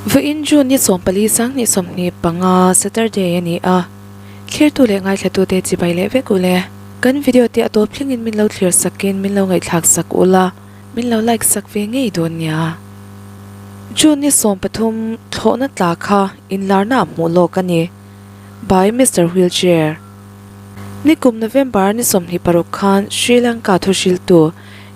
Vawiin June ni 14 2025 Saturday a ni a, thlirtu leh ngaithlatute chibai leh vek u le. Kan video te a tawp thlengin min lo thlir sakin min lo ngaihthlak sak ula, min lo like sak ve ngei dawn nia. June ni 13 thlawhna tla kha inlarna ah hmuh lawk a ni by Mister Wheelchair. Nikum November ni 26 khan Sri Lanka thuhriltu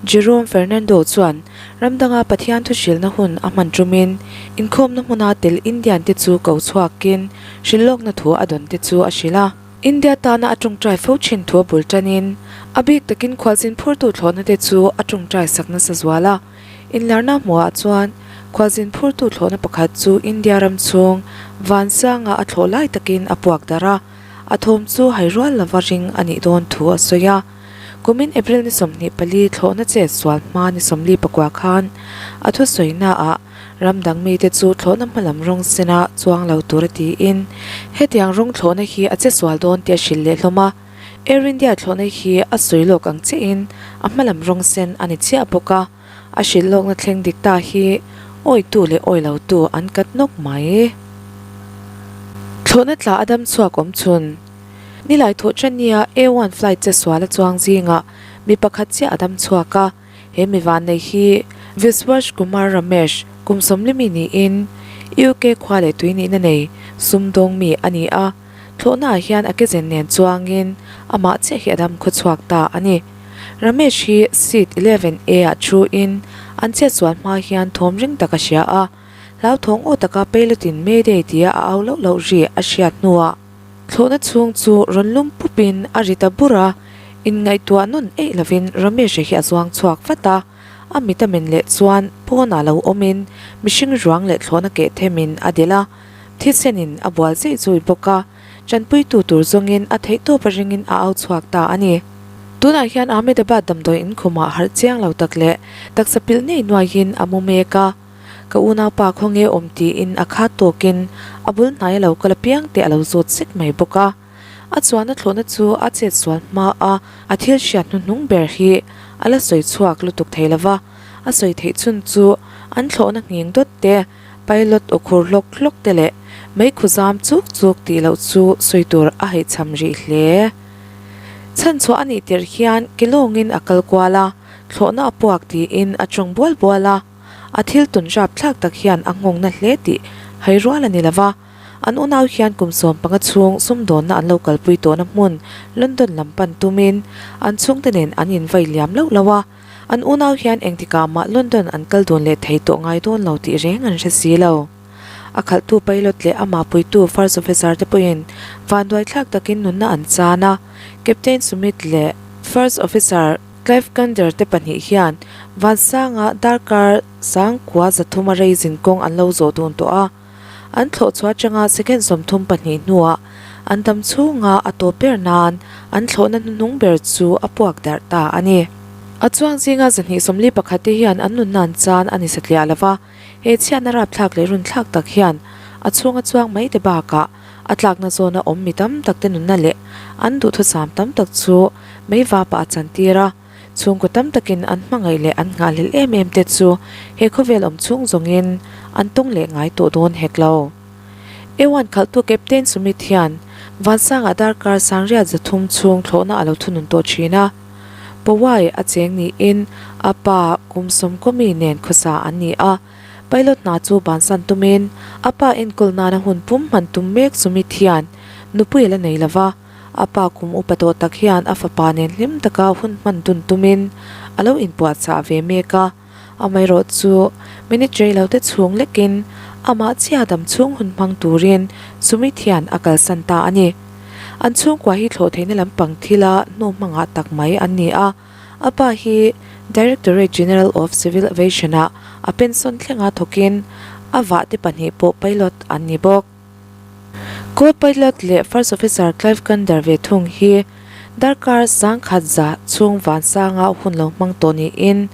Jerome Fernando chuan ram danga Pathian thuhrilna hun a hman tumin inkhawmna hmuna tel Indian te chu ko chhuakin hrilhlawkna thu a dawn te chu a hrilh a. India tana a tawngtai fo thin thu a bul tanin a bik takin khualzin phurtu thlawhna te chu a tawngtai sak nasa zual a. Inlarna hmuhah chuan khualzin phurtu thlawhna pakhat chu India ram chhung vansanga a thlawh lai takin a puak darh a, a thawm chu hai rual lova ring a nih dawn thu a sawi a. Kumin April ni 24 thlawhna chet sual hma ni 49 khan a thusawinaah ram dang mite chu thlawhna hmalam rawng sena chuang lo tur a tiin hetiang rawng thlawhna hi a che sual dawn tih a hrilh leh hlawm a. Air India thlawhna hi a sawi lawk ang chiahin a hmalam rawng sen a ni chiah bawk a, a hrilh lawkna thleng dik ta hi awitu leh awi lotu an kat nawk mai. Thlawhna tla a dam chhuak awm chhun. Nilai thawh tan nia A-one flight che sual a chuang zingah mi pakhat chiah a dam chhuak a, he mi vannei hi Viswash Kumar Ramesh kum sawmlimi niin UK khua leh tui nihna nei sumdawng mi a ni a, thlawhnaah hian a kezen nen chuangin amah chiah hi a dam khaw chhuak ta a ni. Ramesh hi seat 11 A ah thu in an chetsual hma hian thawm ring tak a hria a, hlauthawng aw taka peilutin Mayday tia a au loh loh ri a hriat hnuah, Thlawhna chhung chu rawn lum pupin a ri ta bur a, inngaihtuah nawn eih lovin Ramesh-a hi a zuang chhuak vat a, a mit a men leh chuan pawnah lo awmin mihring ruang leh thlawhna keh themin a delh a, thisenin a bual zeih zui bawk a, tanpuitu tur zawngin a theihtawp a ringin a au chhuak ta a ni. Tunah hian Ahmedabad damdawi inkhumah harh chiang lo tak leh taksa pilh nei nuaiin a mu mek a. Ka unaupa khawnge awm tiin a khat tawkin a bul hnai a lo kal apiang te a lo zawt sek mai bawk a. A chuan a thlawhna chu a chet sual hma a, a thil hriat hnuhnung ber hi a la sawi chhuak lutuk thei lo va, a sawi theih chhun chu an thlawhna nghing dawt te, pilot aw khur hlawk hlawk te leh meikhu zam chuk chuk tih loh chu sawi tur a haihchham rih hle. Chhanchhuah a nih tirh hian kelawngin a kal kual a, thlawhna a puak tiin a tawng bual bual a. A thil tun rap thlak tak hian a nghawngna hle tih hai rual a ni lo va, an unau hian kum 15 chhung sumdawnna an lo kalpui tawhna hmun London lam pan tumin an chhungte nen an invai liam loh lo a, an unau hian engtikah mah London an kal dun leh thei tawh ngai dawn lo tih reng an hre si lo. A khalhtu pilot leh amah puitu first officer te pawhin vanduai thlak takin nunna an chan a, Captain Sumit leh first officer Clive Kander te pahnih hian Vansanga darkar sangkua 300 a rei zin kawng an lo zawh dun tawh a, an thlawh chhuah atanga second 32 hnuah an dam chhunga a tawp ber nan an thlawhna hnuhnung ber chu a puak darh ta a ni. A chuang zinga 241 te hian an nunna an chan a ni satliah lo va, he chhiatna rapthlak leh runthlak tak hian a chhunga chuang mai te bakah a tlakna zawna awm mi tam tak te nunna leh an duhthusam tam tak chu mei vapah a chantir a, chhungkaw tam takin an hmangaih leh an nghahhlelh em em te chu he khawvel awm chhung zawngin an tawng leh ngai tawh dawn hek lo. Ewan khalhtu Captain Sumit hian Vansangah darkar sangriat 300 chhung thlawhna a lo thunun tawh thin a, Powai a cheng niin a pa kum sawmkaw mi nen khawsa an ni a, Pilot hna chu bansan tumin a pa enkawl nana hun pum hman tum mek Sumit hian nupui a la nei lo va, a pa kum upa tawh tak hian a fapa nen hlim taka hun hman dun tumin a lo inpuahchah ve mek a, amaherawh chu minute rei lo te chhung lekin amah chiah dam chhung hun hmang turin Sumit hian a kalsan ta a ni. An chhungkua hi thlawh theihna lampang thila hnu hmangah tak mai an ni a. A pa hi Directorate General of Civil Aviation-ah a pension thlenga thawkin a vahte pahnih pawh pilot an ni bawk. Co-pilot leh First Officer Clive Kander ve thung hi darkar 1100 chhung vansanga hun lo hmang tawh niin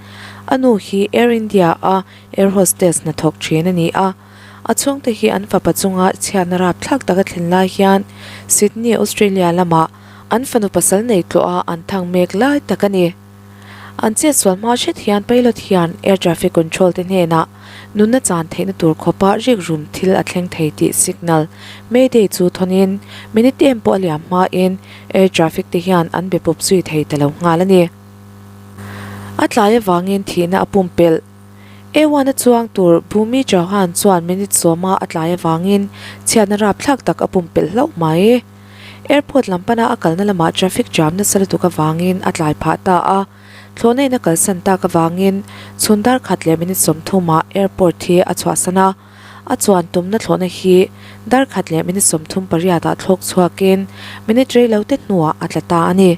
a nu hi Air India-a air hostess hnathawk thin a ni a. A chhungte hi an fapa chunga chhiatna rapthlak taka thlen lai hian Sydney, Australia lamah An fanu pasal nei tlawh a an thang mek lai tak a ni. An chetsual hma hret hian pilot hian air traffic control te hnenah Nunna chan theihna tur khawpa rikrum thil a thleng thei tih signal Mayday chu thawnin minute em pawh a liam hmain air traffic te hian an be pawp zui thei ta lo nghal a ni. A tlai avangin thihna a pumpelh. A1 a chuang tur Bhumi Chauhan chuan minute sawma a tlai avangin chhiatna rapthlak tak a pumpelh hlauh mai. Airport lam pana a kalna lamah traffic jam nasa lutuk avangin a tlai phah ta a. Thlawhna in a kalsan tak avangin chhun dar khat leh minute sawmthumah airport hi a chhuahsan a, a chuan tumna thlawhna hi dar khat leh minute 38 ah thlawk chhuakin minute rei lo te hnuah a tla ta a ni.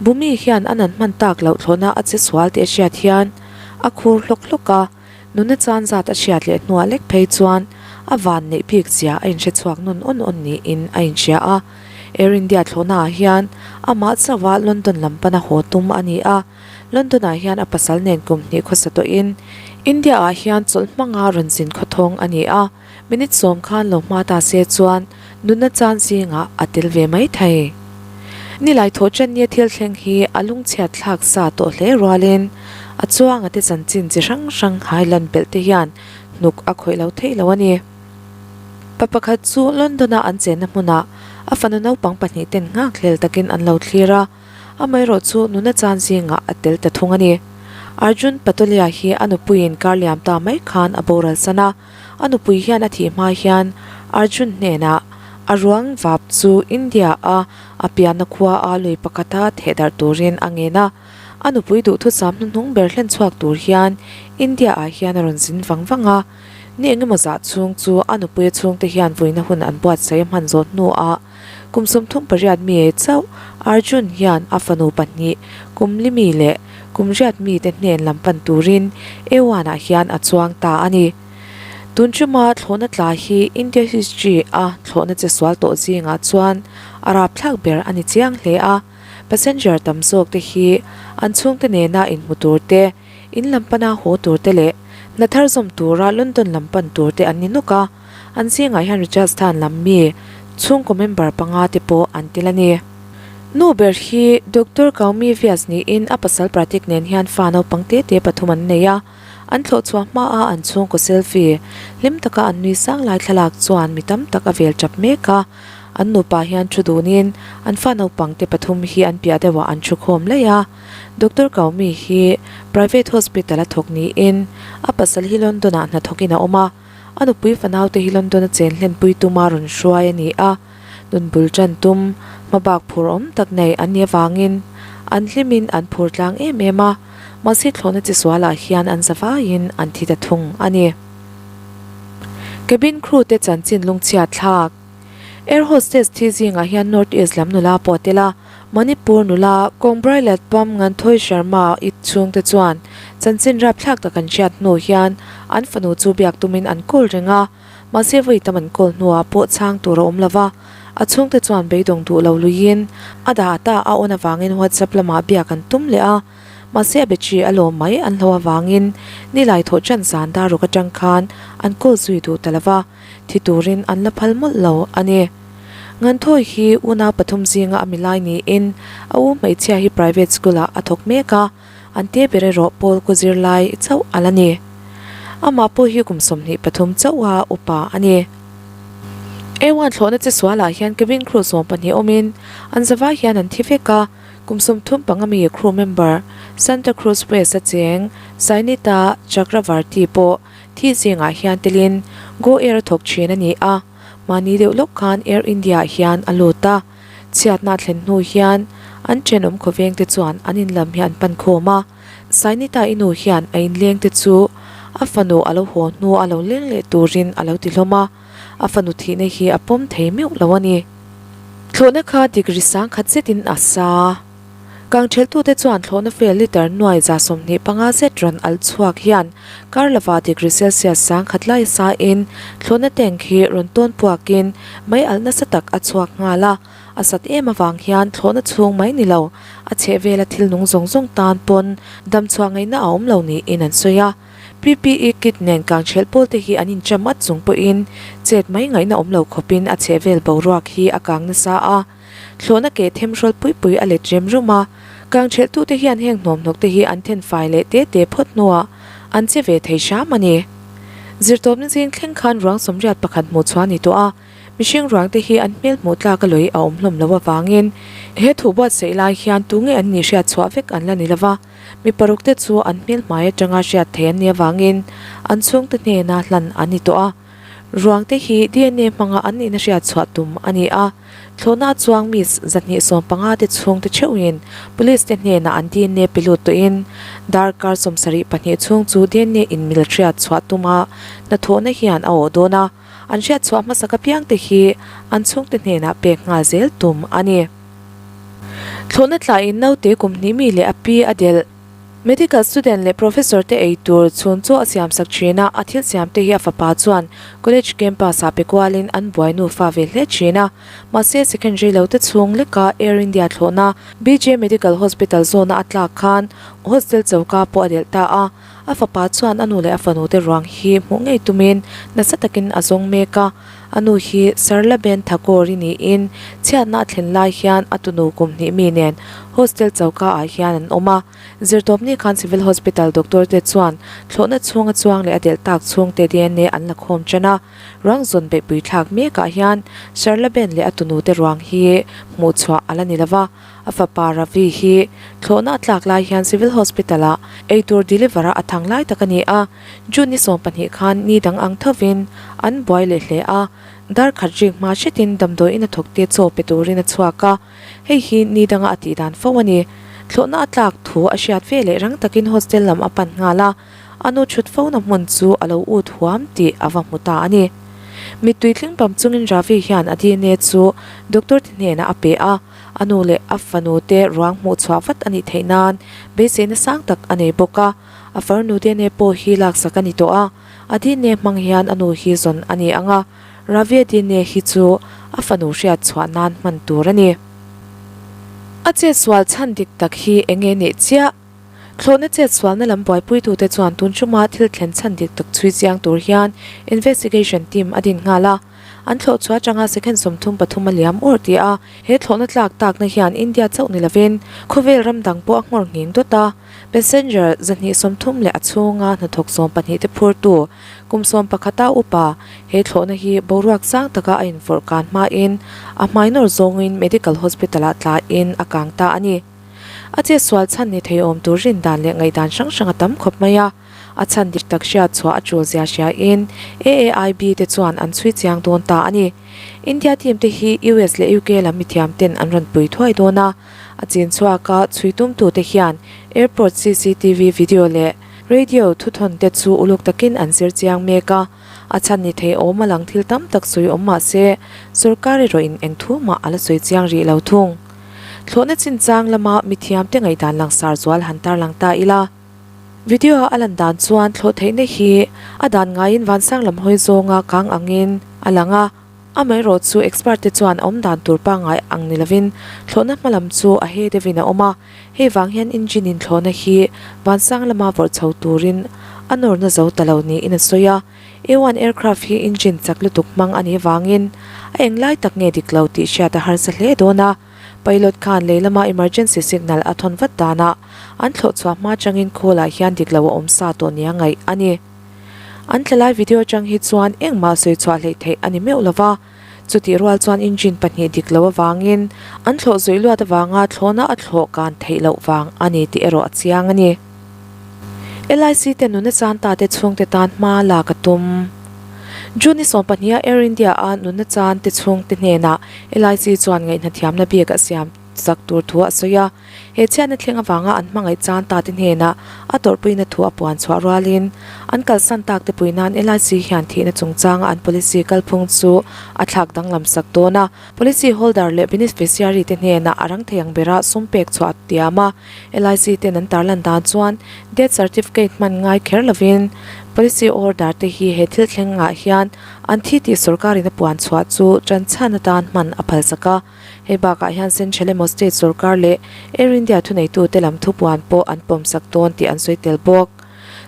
Bhumi hian a nan hman tak loh thlawhna a che sual tih a hriat hian a khur hlawk hlawk a, nuna chan zat a hriat leh hnuah lek phei chuan a van neih bik zia a inhre chhuak nawn awn awn niin a inhria a. Air India thlawhna ah hian amah chauha London lam pana haw tum a ni a, London ah hian a pasal nen kum hnih khawsa tawhin India ah hian chawlh hmanga rawn zin khawthawng a ni a, minute sawm khan lo hma ta se chuan nunna chan zingah a tel ve mai thei. Nilai thawh ṭannia thil thleng hi a lungchhiat thlak sa tawh hle rualin a chuanga te chanchin chi hrang hrang hailan belh te hian hnuk a khawih lo theih lo a ni. Pa pakhat chu London-a an chenna hmunah a fanu naupang pahnih ten nghakhlel takin an lo thlir a, amaherawh chu nuna chan zingah a tel ta thung a ni. Arjun Patolia hi a nupuiin kar liam ta mai khan a boral san a, a nupui hian a thih hma hian Arjun hnenah a ruang vap chu India-a a pianna khua a lui pakhata thehdarh turin a ngen a, a nupui duhthusam hnuhnung ber hlen chhuak tur hian India-ah hian a rawn zin vang vang a. Ni engemaw zah chhung chu a nupuia chhungte hian vuina hun an buatsaih a hman zawh hnuah kum 38 mi chauh Arjun hian a fanu pahnih kum li mi leh kum riat mite hnen lam pan turin A1 ah hian a chuang ta a ni. Tun ṭuma thlawhna tla hi India history a thlawhna che sual tawh zingah chuan a rapthlak ber a ni chiang hle a, passenger tam zawk te hi an chhungte nena inhmu tur te, In lam pana haw tur te leh hna thar zawm tura London lam pan tur te an ni nawk a, an zingah hian Rajasthan lam mi chhungkaw member panga te pawh an tel a ni. Nu ber hi Doctor Kaumi Vyas niin a pasal Pratik nen hian fa naupang te te pathum an nei a, an thlawh chhuah hmaa an chhungkaw selfie hlim taka an nui sang lai thlalak chuan mi tam tak a vel tap mek a, an nupa hian thu dunin an fa naupang te pathum hi an piah deuhah an thu khawm laih a. Doctor Kaumi hi private hospital a thawk niin a pasal hi London ah hnathawkin a awm a, a nupui fanau te hi London a chen hlenpui tuma rawn hruai a ni a, nun bul tan tum hmabak phur awm tak nei an nih avangin an hlimin an phur tlang em em a, mahse thlawhna chi sualah hian an za vaiin an thi ta thung a ni. Cabin crew te chanchin lungchhiat thlak. Air hostess thi zingah hian North East lam nula pawh a tel a, Manipur nula Kongbrailat Pam Nganthoi Sharma i chhungte chuan chanchin rapthlak tak an hriat hnu hian an fanu chu biak tumin an kawl reng a, mahse vawi tam an kawl hnuah pawh chhang tur a awm lo va, a chhungte chuan beidawng duh lo luiin a dah ta a awn avangin WhatsApp lamah biak an tum leh a, mahse a battery a lawm mai an hlo avangin nilai thawh ṭan zan dar ruk aṭang khan an kawl zui duh ta lo va. Thi turin an la phal mawlh lo a ni. Nganthawi hi unau pathum zinga a milai niin a u hmeichhia hi private school ah a thawk mek a, an te ber erawh Paul ku zirlai chauh a la ni. Amah pawh hi kum 23 chauha upa a ni. A1 thlawhna che sualah hian cabin crew 12 awmin an zavai hian an thi vek a, kum 35 mi crew member Santa Cruz West a cheng Sainita Chakravarti pawh Thi zingah hian telin Go Air a thawk thin a ni a, mahni deuh lawk khan Air India ah hian a lut a. Chhiatna a thlen hnu hian an thenawm khawveng te chuan an in lam hi an pan khawm a. Sainita i nu hian a inleng te chu a fanu a lo haw hnu a lo leng leh turin a lo ti hlawm a, a fanu thihna hi a pawm thei meuh lo a ni. Thlawhna kha degree sangkhat zetin a sa. Kangthelhtute chuan thlawhna fel litre nuai 25 zet rawn alh chhuak hian kar lova degree Celsius sangkhat lai sain thlawhna tank hi rawn tawn puakin mei alh nasa tak a chhuak nghal a, a sat em avang hian thlawhna chhung mai ni lo, a chhehvela thil nung zawng zawng tan pawn damchhuah ngaihna a awm lo niin an sawi a. PPE kit nen kangthelh pawlte hi an incham at chung pawhin chet mai ngaihna awm lo khawpin a chhehvel boruak hi a kang nasa a. Thlawhna keh themhrawl pui pui a let rem rum a, kangthelhtute hian heng hnawmhnawk te hi an then fai leh te te phawt hnuah an che ve thei hram a ni. Zirtawpna zing thleng khan ruang 81 hmuh chhuah a ni tawh a, mihring ruang te hi an hmel hmuh tlak a lawih a awm hlawm loh avangin he thu buatsaih lai hian tunge an nih hriat chhuah vek an la ni lova, mi paruk te chu an hmel hmai atanga hriat theih an nih avangin an chhungte hnena hlan an ni tawh a. Ruang te hi dna hmanga an nihna hriat chhuah tum a ni a. Thlawhna a chuang mi 215 te chhungte theuhin Police te hnenah an dna pe lut tawhin darkar 72 chhung chu dna inmil hriat chhuah tuma hnathawhna hian a awh dawn a, an hriat chhuah hmasak apiang te hi an chhungte hnenah pek nghal zel tum a ni. Thlawhna tlain naute kum hnih mi leh a pi a delh. Medical student leh professor te ei tur chhun chu a siam sak thin a, a thil siam te hi a fapa chuan college campus ah pe kualin an buai nufa ve hle thin a. Mahse secondary lo te chhung leka Air India thlawhna BJ Medical Hospital zawna a tlak khan hostel choka pawh a delh ta a. A fapa chuan a nu leh a fanu te ruang hi hmuh ngei tumin nasa takin a zawng mek a. A nu hi Sarla Ben Thakur-i niin chhiatna a thlen lai hian a tunu kum hnih mi nen hostel choka ah hian an awm a. Zirtawpni khan Civil Hospital doctor te chuan thlawhna chhunga chuang leh a delh tak chhungte dna an la khawm tan a. Ruang zawn beihpui thlak mekah hian Sarla Ben leh a tunu te ruang hi hmuh chhuah a la ni lo va. A fapa Ravi hi thlawhna a tlak lai hian Civil Hospital ah eitur deliver a a thang lai tak a ni a. June ni 12 khan ni dang ang thovin an buai leh hle a, dar khat rik hma hretin damdawiin a thawkte chaw pe turin a chhuak a, hei hi ni danga a tih dan fo a ni. Thlawhna a tlak thu a hriat ve leh rang takin hostel lam a pan nghal a, a nu thut fona hmun chu a lo ut huam tih a va hmu ta a ni. Mittui tling pam chungin Ravi hian a dna chu doctor te hnenah a pe a, a nu leh a fanu te ruang hmuh chhuah vat a nih theih nan beiseina sang tak a nei bawk a. A farnu dna pawh hi laksak a ni tawh a, a dna hmang hian a nu hi zawn a ni ang a, Ravia dna hi chu a fanu hriat chhuah nan hman tur a ni. A chetsual chhan dik tak hi eng nge nih chiah? Thlawhna chetsualna lam buaipuitute chuan tun ṭuma thil thlen chhan dik tak chhui chiang tur hian investigation team a din nghal a. An thlawh chhuah atanga second 33 a liam awr tih a, he thlawhna tlak takna hian India chauh ni lovin khawvel ram dang pawh a nghawr nghing dawt a. Passenger 230 leh a chhunga hnathawk 12 te phurtu kum 11 a upa he thlawhna hi boruak sang taka a invawrh kan hmain a hmai nawr zawngin medical hospital ah tlain a kang ta a ni. A chetsual chhan ni thei awm tur rin dan leh ngaihdan hrang hrang a tam khawp mai a. A chhan dik tak hriat chhuah a tul zia hriain AAIB te chuan an chhui chiang dawn ta a ni. India team te hi US leh UK lam mithiam ten an rawn pui thuai dawn a. A chin chhuak a chhui tumtute hian airport cctv video leh radio thuthawn te chu uluk takin an zir chiang mek a. A chhan ni thei awm a lang thil tam tak sawi awm mah se sorkar erawhin eng thu mah a la sawi chiang rih lo thung. Thlawhna chinchang lama mithiamte ngaihdan langsar zual han tarlang ta ila. Video-a a lan dan chuan thlawh theihna hi a dan ngaiin vansang lam hawi zawnga kang angin a lang a, amaherawh chu expert te chuan a awm dan tur pangngai ang ni lovin thlawhna hma lam chu a he deuhin a awm a, hei vang hian engine in thlawhna hi vansang lama vawrh chho turin a nawrna zo ta lo niin a sawi a. A-one aircraft hi engine chak lutuk hmang a nih vangin a englai tak nge dik lo tih hriat a harsa hle dawn a. Pilot khan lei lama emergency signal a thawn vat danah an thlawh chhuah hma changin call-ah hian dik lo a awm sa tawh nia ngaih a ni. An tla lai video atang hi chuan engmah sawi chhuah hleih theih a ni meuh lo va, chutih rual chuan engine pahnih dik lo avangin an thlawh zawih luat avanga thlawhna a thlawh kan theih loh vang a ni tih erawh a chiang a ni. LIC te nunna chan ta te chhungte tan hma lak a tum. June ni 12 a Air India a nunna chan te chhungte hnenah LIC chuan ngaihhnathiamna bik a siam chak tur thu a sawi a. He chhiatna thleng avanga an hmangaih chan ta te hnenah a tawrhpuina thu a puan chhuah rualin an kalsan tak te pui nan LIC hian thihna chungchanga an policy kalphung chu a thlak danglam sak dawn a. Policy holder leh beneficiary te hnenah a rang thei ang bera sum pek chhuah a tiam a. LIC ten an tarlan dan chuan death certificate hman ngai kher lovin policy order te hi he thil thlengah hian an thi tih sorkarin a puan chhuah chu tanchhan atan hman a phalsak a. Hei bakah hian Central emaw State sorkar leh Air India thuneitute lam thupuan pawh an pawmsak dawn tih an sawi tel bawk.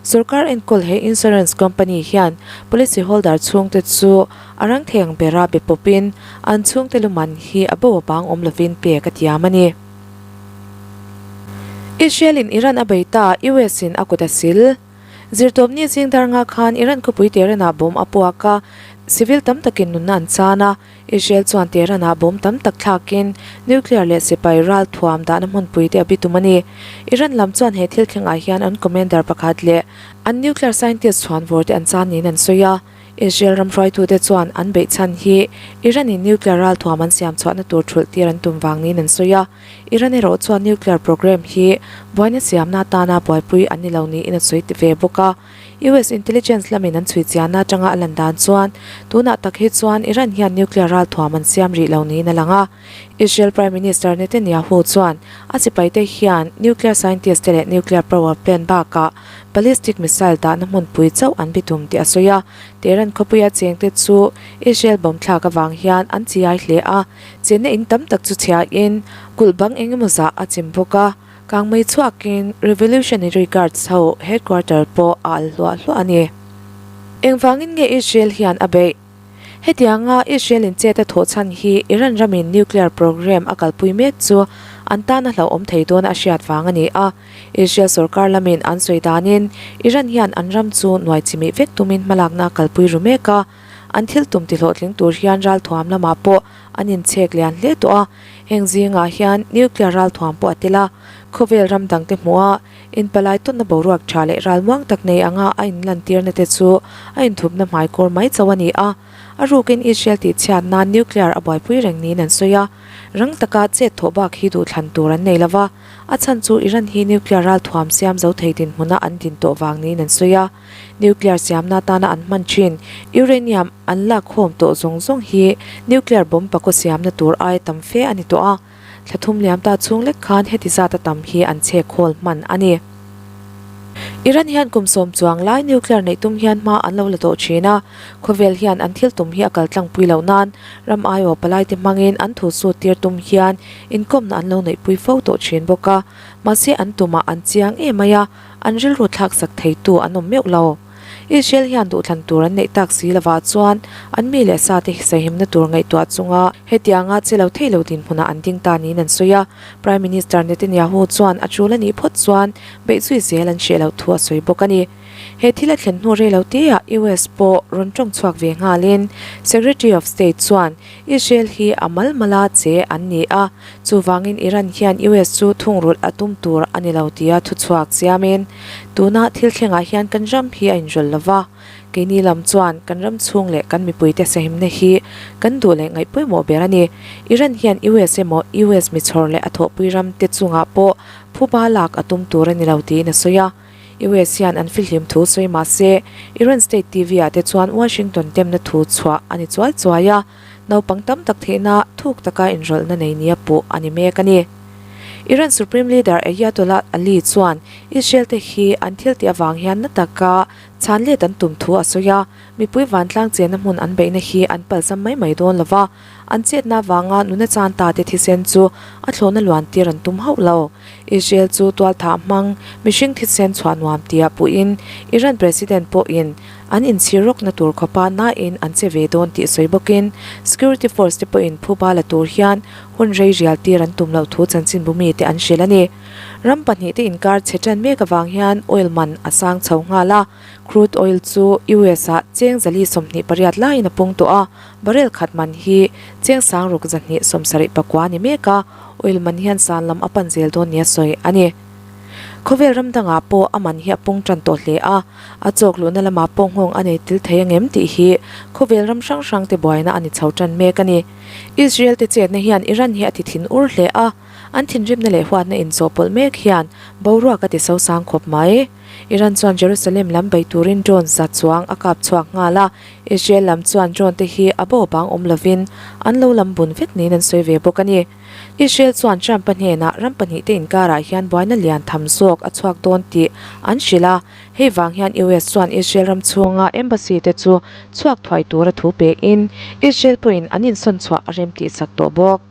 Sorkar enkawl he insurance company hian policy holder chhungte chu a rang thei ang bera be pawpin an chhungte luman hi a bo a bang awm lovin pek a tiam a ni. Israel in Iran a bei ta, US in a kut a sil. Zirtawpni zing dar nga khan Iran khawpui Tehran-ah bomb a puak a, civil tam takin nunna an chan a, Israel chuan Tehran-ah bomb tam tak thlakin nuclear leh sipai ral thuam dahna hmunpui te a bitum a ni. Iran lam chuan he thil thlengah hian an commander pakhat leh an nuclear scientist chhuanvawr te an chan niin an sawi a. Israel ram hruaitute chuan an beih chhan hi Iran-in nuclear ral thuam an siam chhuahna tur thulh tir an tum vang niin an sawi a. Iran erawh chuan nuclear programme hi buaina siamna atana buaipui an ni lo niin a sawi ti ve bawk a. US intelligence lamin an chhui chianna atanga a lan dan chuan tunah tak hi chuan Iran hian nuclear ral thuam an siam rih lo niin a lang a. Israel Prime Minister Netanyahu chuan a sipaite hian nuclear scientist te leh nuclear power plant bakah ballistic missile dahna hmunpui chauh an bitum tih a sawi a. Tehran khawpuia chengte chu Israel bomb thlak avang hian an chiai hle a, chenna in tam tak chu chhiain kulh bang eng emaw zah a chim bawk a. Kangmei chhuakin Revolutionary Guards ho headquarter pawh a al hluah hluah a ni. Engvangin nge Israel hian a beih? Hetianga Israel in chet a thawh chhan hi Iran ramin nuclear programme a kalpui mek chu an tan a hlauhawm thei dawn a hriat vang a ni a. Israel sorkar lamin an sawi danin Iran hian an ram chu nuai chimih vek tumin hmalakna a kalpui ru mek a. An thil tum tihlawhtling tur hian ralthuam lamah pawh an inchhek lian hle tawh a. Heng zingah hian nuclear ralthuam pawh a tel a. Khawvel ram dangte hmuh a Inpalai tawnna boruak tha leh ralmuang tak nei anga a inlantirna te chu a inthupna hmaikawr mai chauh a ni a. A rukin Israel tihchhiat nan nuclear a buaipui reng niin an sawi a. Rang taka chet thawh bak hi duhthlan tur an nei lova, a chhan chu Iran hi nuclear ralthuam siam zo thei dinhmuna an din tawh vang niin an sawi a. Nuclear siamna atana an hman thin uranium an lakkhawm tawh zawng zawng hi nuclear bomb pakua siamna tur aia tam fe a ni tawh a. Thla thum liam ta chhung lek khan heti zat a tam hi an chhe khawl hman a ni. Iran hian kum sawm chuang lai nuclear neih tum hian hma an lo la tawh thin a, khawvel hian an thil tum hi a kal tlangpui loh nan ram aiawh palaite hmangin an thu sut tir tum hian inkawmna an lo neihpui fo tawh thin bawk a, mahse an tumah an chiang em mai a, an rilru thlaksak theitu an awm meuh lo. Israel hian duhthlan tur an neih tak si lovah chuan an mi leh sa te sahimna tur ngaihtuah chunga hetianga che lo thei lo dinhmunah an ding ta niin an sawi a. Prime Minister Netanyahu chuan a tul a nih phawt chuan beih zui zel an hreh loh thu a sawi bawk a ni. He thil a thlen hnu rei lo teah US pawh rawn tawng chhuak ve nghalin Secretary of State chuan Israel hi a mal mala che an ni a, chuvangin Iran hian US chu thungrulh a tum tur a ni lo tia thuchhuak siamin tuna thil thlengah hian kan ram hi a inrawlh lo va, keini lam chuan kan ram chhung leh kan mipuite sahimna hi kan duh leh ngaih pawimawh ber a ni. Iran hian US emaw US michhawr leh a thawhpui ram te chungah pawh phuba lak a tum tur a ni lo tiin a sawi a. US hian an fihlim thu sawi mah se, Iran state TV ah te chuan Washington temna thu chhuah a ni chuai chuai a, naupang tam tak theihna thuk taka inrawlhna nei nia puh a ni mek a ni. Iran Supreme Leader Ayatollah Ali chuan Israel te hi an thil tih avang hian na taka chhan let an tum thu a sawi a, mipui vantlang chenna hmun an beihna hi an palzam mai mai dawn lo va, An chetna avanga nuna chan ta te thisen chu a thlawhna luan tir an tum hauh lo. Israel chu tualthah hmang mihring thisen chhuah nuam tia puhin Iran President pawhin an inchhir rawkna tur khawpa nain an che ve dawn tih sawi bawkin security force te pawhin phuba la tur hian hun rei rial tir an tum loh thu chanchinbu mite an hrilh a ni. Ram pahnihte inkar chhe tan mek avang hian oil man a sang chho nghal a. Crude oil chu US ah cheng 428 laiin a pung tawh a, barrel khat man hi cheng 6174 ni mek a, oil man hian san lam a pan zel dawn nia sawi a ni. Khawvel ram dangah pawh a man hi a pung tan tawh hle a, a chawk luhna lamah pawh nghawng a nei tel thei angem tih hi khawvel ram hrang hrang te buaina a ni chho tan mek a ni. Israel te chetna hian Iran hi a ti thin ur hle a, an thinrimna leh huatna inchawhpawlh mek hian boruak a ti sosang khawp mai. Iran chuan Jerusalem lam bei turin drone za chuang a kap chhuak nghal a, Israel lam chuan drone te hi a bo bang awm lovin an lo lam bun vek niin an sawi ve bawk a ni. Israel chuan Trump-a hnenah ram pahnihte inkarah hian buaina lian tham zawk a chhuak dawn tih an hrilh a, hei vang hian US chuan Israel ram chhunga embassy te chu chhuak thuai tura thu pein Israel pawhin an insawn chhuah a rem tihsak tawh bawk.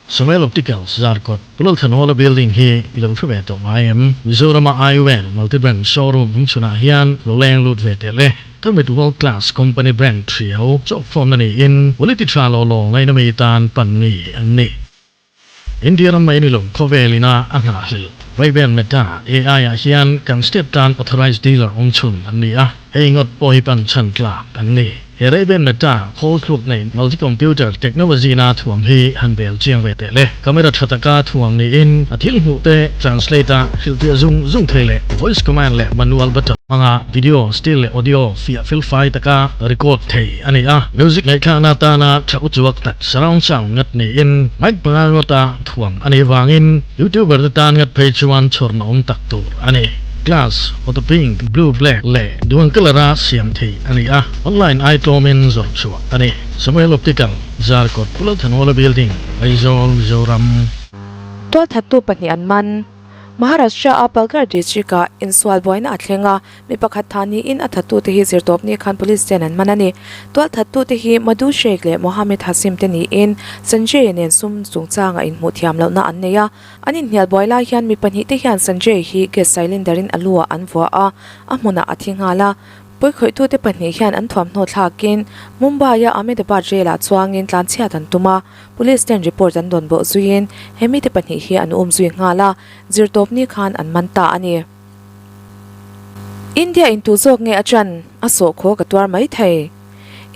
Samuel Opticals Zarkawt, Pu Lalthanhawla building hi i lo hre ve tawh ngai em? Mizorama eyewear multi-brand showroom hming chhunah hian lo leng lut ve teh le. Ka mit world class company brand thiau chawhkhawmna niin quality tha law law ngaina mi tan pan mi an ni. India ram mai ni lo khawvel ina a nghahhlelh. Ray-Ban Meta AI ah hian kan state tan authorized dealer awm chhun an ni a, hei ngawt pawh hi pan chhan tlak an ni. He Ray-Ban Meta khawl thluk nei multi-computer technology na thuam hi han bel chiang ve teh le. Camera tha taka thuam niin a thil hmuh te translate a hrilhfiah zung zung thei leh voice command leh manual button hmanga video, still leh audio fiah felfai taka record thei a ni a. Music ngaihthlakna atana tha uchuak tak surround sound ngat niin mic panga ngawta thuam a nih vangin YouTuber te tan ngat phei chuan chhawrna awm tak tur a ni. Glass, auto pink, blue, black leh duang colour a siam thei a ni a, online ai tlawmin zawrh chhuah a ni. Samuel Optical, Zarkawt, Pu Lalthanhawla Building, Aizawl, Mizoram. Tualthattu pahnih an man. Maharashtra-a Palghar district-ah insual buaina a thleng a, mi pakhat tha niin a thattute hi zirtawpni khan police ten an man a ni. Tualthattute hi Madhu Sheikh leh Mohammed Hasim te niin Sanjay nen sum chungchanga inhmuh thiam lohna an nei a. An inhnial buai lai hian mi pahnihte hian Sanjay hi gas cylinder in a lu ah an vuah a, a hmunah a thi nghal a. Pawikhawih-tute pahnih hian an thuamhnaw thlakin Mumbai-a Ahmedabad rail-ah chuangin tlanchhiat an tum a, Police ten report an dawn bawh zuiin he mite pahnih hi an um zui nghal a, zirtawpni khan an man ta a ni. India in tu zawk nge a chan? A sawhkhaw ka tuar mai thei.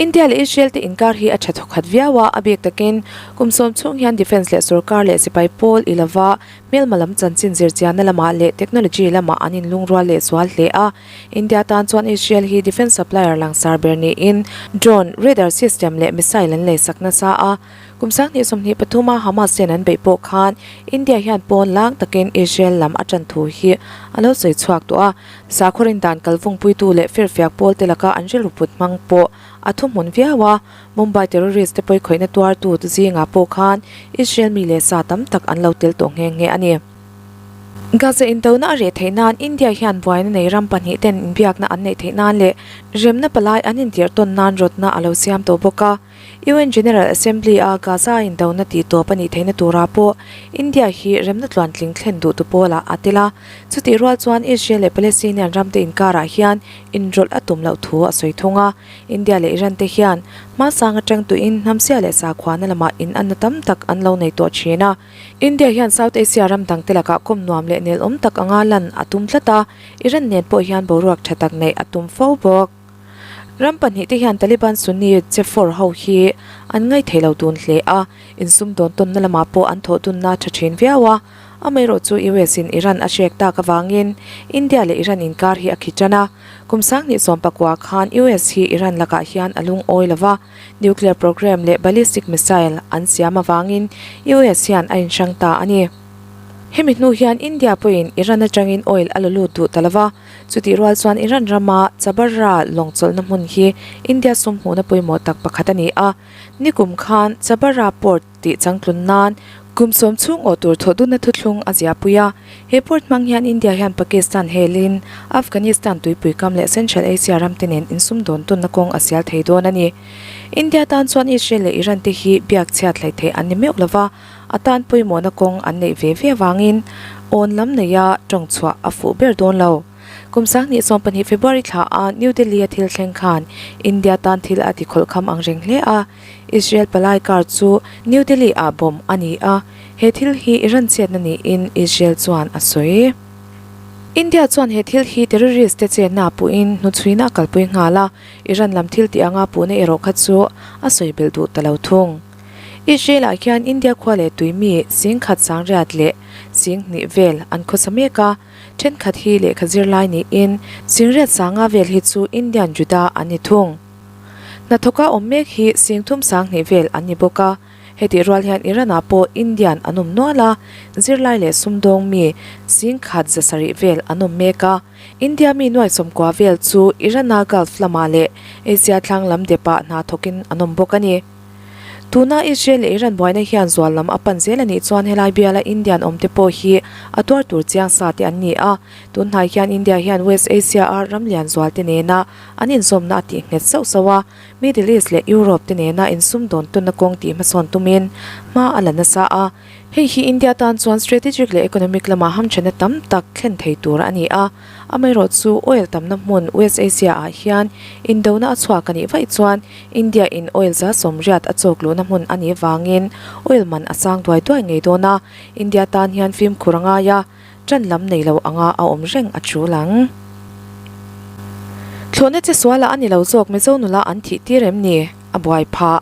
India leh Israel te inkar hi a tha thawkhat viau a, a bik takin kum sawm chhung hian defence leh sorkar leh sipai pawl i lova hmelma lam chanchin zirchianna lamah leh technology lamah an inlungrual leh zual hle a. India tan chuan Israel hi defence supplier langsar ber niin drone, radar system leh missile an leisak nasa a. Kum 2023 a Hamas ten an beih pawh khan India hian pawn lang takin Israel lam a tan thu hi a lo sawi chhuak tawh a. Sakhaw rindan kalvungpuitu leh firfiak pawl te laka an rilru put hmang pawh a thuhmun viau a. Mumbai terrorist te pawikhawihna tuartu zingah pawh khan Israel mi leh sa tam tak an lo tel tawh nghe nghe a ni. Gaza indona a reh theih nan India hian buaina nei ram pahnih ten inbiakna an neih theih nan leh remna palai an intirh tawn nan rawtna a lo siam tawh bawk a. UN General Assembly a Gaza indona tih tawp a nih theihna turah pawh India hi remna tluantling thlen duh tu pawlah a tel a. Chutih rual chuan Israel leh Palestinian ramte inkarah hian inrawlh a tum loh thu a sawi thung a. India leh Iran te hian hmasang atang tuin hnamsia leh sakhuana lamah inanna tam tak an lo nei tawh thin a. India hian South Asia ram dangte lakah kawm nuam leh nelawm tak anga lan a tum tlat a, Iran nen pawh hian boruak tha tak neih a tum fo bawk. Ram pahnihte hian Taliban Sunni chefor ho hi an ngaithei lo dun hle a, insumdawn tawnna lamah pawh an thawh dunna tha thin viau a. Amaherawh chu US in Iran a hrek tak avangin India leh Iran inkar hi a khi tan a. Kum 2019 khan US hi Iran lakah hian a lungawi lo va. Nuclear program leh ballistic missile an siam avangin US hian a inhrang ta a ni. Hemi hnu hian India pawhin Iran atangin oil a la lut duh ta lova, chutih rual chuan Iran rama Chabarra lawng chawlhna hmun hi India sum hmuhna pawimawh tak pakhat a ni a. Nikum khan Chabarra port tih changtlun nan kum sawm chhung awh tur thawh dunna thuthlung a ziahpui a. He port hmang hian India hian Pakistan helin Afghanistan tuipui kam leh Central Asia ramte nen insumdawn tunna kawng a sial thei dawn a ni. India tan chuan Israel leh Iran te hi biak chhiat hlei theih an ni meuh lova, a tan pawimawhna kawng an neih ve ve avangin awn lam neia tawng chhuah a fuh ber dawn lo. Kum 2012 February thla a New Delhi a thil thleng khan India tan thil a ti khawlhkham ang reng hle a. Israel palai car chu New Delhi ah bomb a ni a, he thil hi Iran chetna niin Israel chuan a sawi. India chuan he thil hi terrorist te chetna puhin hnuchhuina a kalpui nghal a, Iran lam thil tih anga puhna erawh kha chu a sawi belh duh ta lo thung. Israel ah hian India khua leh tui mi singkhat sangriat leh singhnih vel an khawsa mek a, thenkhat hi lehkha zirlai niin singriat sanga vel hi chu Indian Juda an ni thung. Hnathawka awm mek hi singthum sanghnih vel an ni bawk a, hetih rual hian Iran-ah pawh Indian an awm nual a, zirlai leh sumdawng mi singkhat za sarih vel an awm mek a. India mi nuai sawmkua vel chu Iran-a Gulf lamah leh Asia thlang lam depah hna thawkin an awm bawk a ni. Tuna Israel leh Iran buaina hian zual lam a pan zel a nih chuan helai biala Indian awmte pawh hi a tuar tur chiang sa te an ni a. Tunhnai hian India hian West Asia-a ram lian zual te nena an inzawmna a tih nghet sauh sauh a, Middle East leh Europe te nena insumdawn tunna kawng tih hmasawn tumin hma a la nasa a. Hei hi India tan chuan strategic leh economic lama hamthenna tam tak thlen thei tur a ni a. Amaherawh chu oil tamna hmun West Asia ah hian indona a chhuak a nih vaih chuan India in oil za sawmriat a chawk luhna hmun a nih vangin oil man a sang duai duai ngei dawn a, India tan hian fimkhur a ngai a. ṭan lam nei lo anga a awm reng a ṭul ang. Thlawhna che sualah a ni lo zawk Mizo nula an thih tir em ni? A buai phah.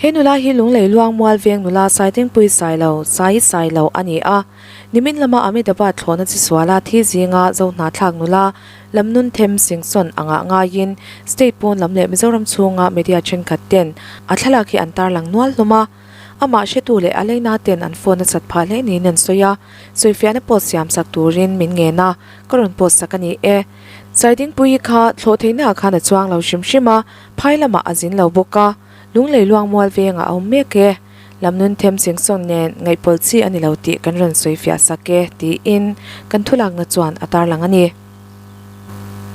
He nula hi Lunglei Luang Mual Veng nula Saidingpui Sailo, Sai Sailo, a ni a. Nimin lama Ahmedabad thlawhna chi suala thi zinga Zohnahthlak nula Lamnun Them Singson angah ngaiin state pawn lam leh Mizoram chhunga media thenkhat ten a thlalak hi an tarlang nual hlawm a. Amah hretu leh a leina ten an phone a sat phah hle niin an sawi a, sawifiahna post siam sak turin min ngen a, ka rawn post sak a ni e. Saidingpuii kha thlawh theihnaah khan a chuang lo hrim hrim a, phai lamah a zin lo bawk a, Lunglei luang mual vengah a awm mek e. Lamnun them chingsawn nen ngaihpawlh chi a ni lo tih kan rawn sawi fiah sak e, tiin kan thulakna chuan a tarlang a ni.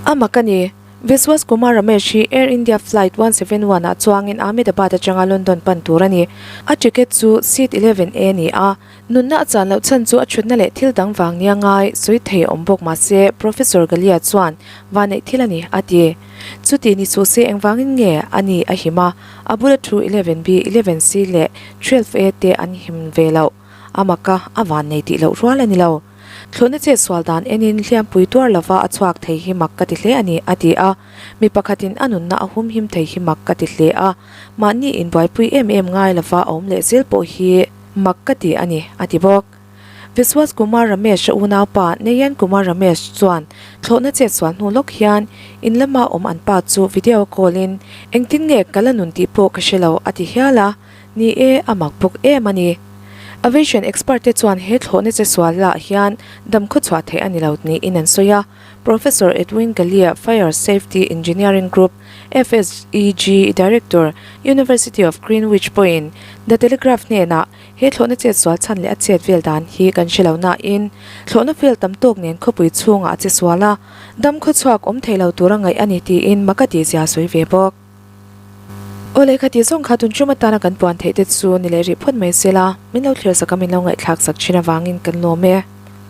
A mak a ni. Viswas Kumar Ramesh hi Air India Flight 171 ah chuangin Ahmedabad atanga London pan tur a ni. A ticket chu seat 11A a ni a, nunna a chan loh chhan chu a thutna leh thil dang vang nia ngai sawi thei a awm bawk mahse Professor Galia chuan vanneih thil a ni a ti. Chuti ni suh se engvangin nge a ni a him a, a bula thu 11B, 11C leh 12A te an him ve loh. A mak a, a vannei tih loh rual a ni lo. Thlawhna chet sual dan enin hliampui tuar lova a chhuak thei hi mak ka ti hle a ni, a ti a. Mi pakhatin a nunna a humhim thei hi mak ka ti hle a, mahni inbuaipui em em ngai lova a awm leh zel pawh hi mak ka ti a ni, a ti bawk. Viswas Kumar Ramesh a unaupa Nayan Kumar Ramesh chuan thlawhna chet sual hnu lawk hian in lama awm an pa chu video call in engtin nge ka la nun tih pawh ka hre lo a ti hial a, ni e a mak bawk em a ni. Aviation expert te chuan he thlawhna che sual lah hian dam khawchhuah theih a ni lo niin an sawi a, Professor Edwin Galea, Fire Safety Engineering Group, FSEG, Director, University of Greenwich pawhin The Telegraph hnenah He thlawhna chet sual chhan leh a chet vel dan hi kan hre lo nain thlawhna vel tam tawk nen khawpui chhungah a che sual a, dam khawchhuak awm thei lo tura ngaih a ni tiin mak a tihzia sawi ve bawk. Aw lehkha tih zawng kha tun tum atana kan puan theih te chu ni leh rih phawt mai se la, min lo thlir sak a min lo ngaihthlak sak thin avangin kan lawm e.